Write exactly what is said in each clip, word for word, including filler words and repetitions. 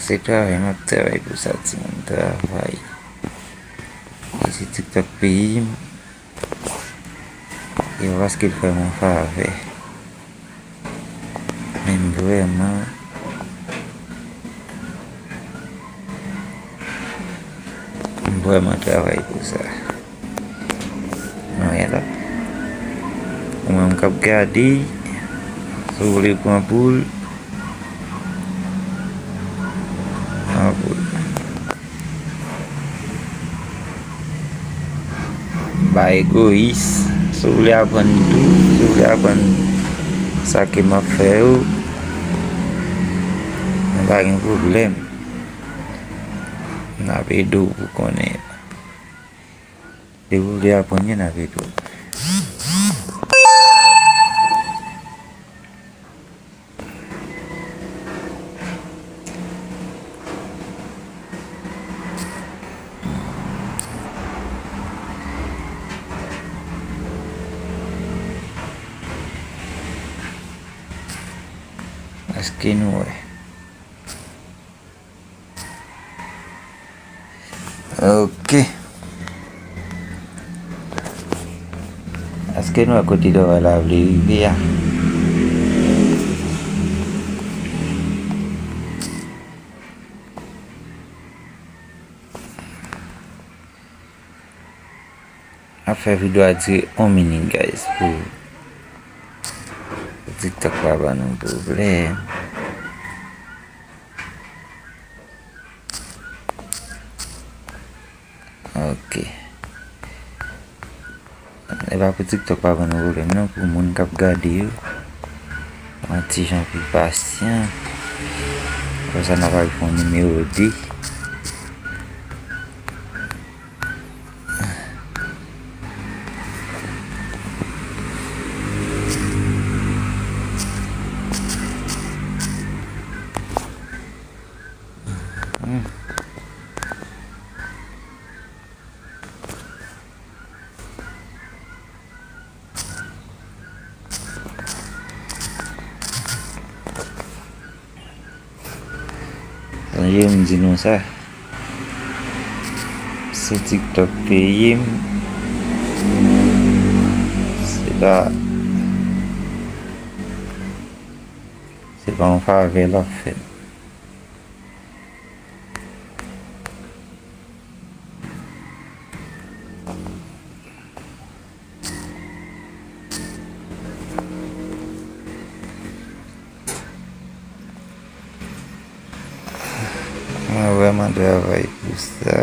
Se travay m ap travay pou sa, timoun, travay. E se TikTok peyi m. E paske l fè m yon favè. Men m vrèman, m vrèman travay pou sa. Nou wè la. Ou menm k ap gade, si w vle pran poul, pran poul. Pa egoyis. Si w vle aprann tou, si w vle aprann sa ke m ap fè yo, nou pa gen pwoblèm. N ap ede w pou konnen. Depi w vle aprann yo, n ap ede w. Èske nou wè? Ok. Èske nou wè kote dòla vle rive a? Ap fè videyo a dire yon minit, guys, pou, pou TikTok pa ban nou pwoblèm. Ok. E pa pou TikTok pa ban nou pwoblèm, non, pou moun k ap gade yo. Yon ti jan pi pasyan. Apre sa, n ap al fè yon nimewo de. Hmm. Sonje m di nou sa. Se TikTok peyi m. Se pa, se pa yon favè l ap fè m. Mwen vrèman travay pou sa.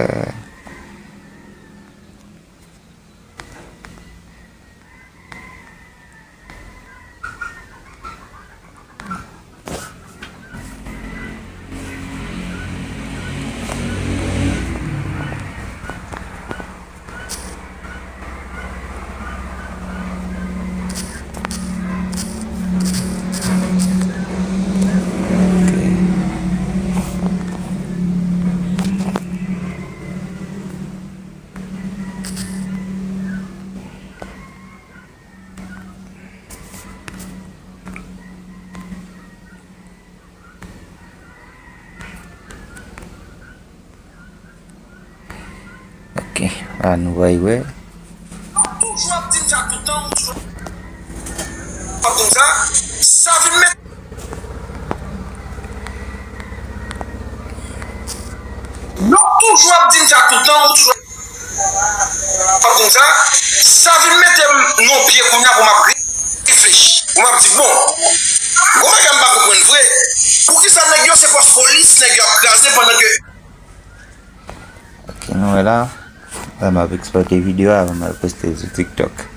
Ok, la nou pral wè. Toujou ap di m sa toutan, ou toujou ap di m sa, sa vin met. Nou toujou ap di m sa toutan, ou toujou ap di m sa, sa vin mete m nan pye kounye a pou m ap reflechi, pou m ap di, bon, gon bagay m pa konprann vre, poukisa nèg yo se pòs polis, nèg yo ap kraze pandan ke. Ok, nou wè la, la m ap ekspòte videyo a avan m al poste l sou TikTok.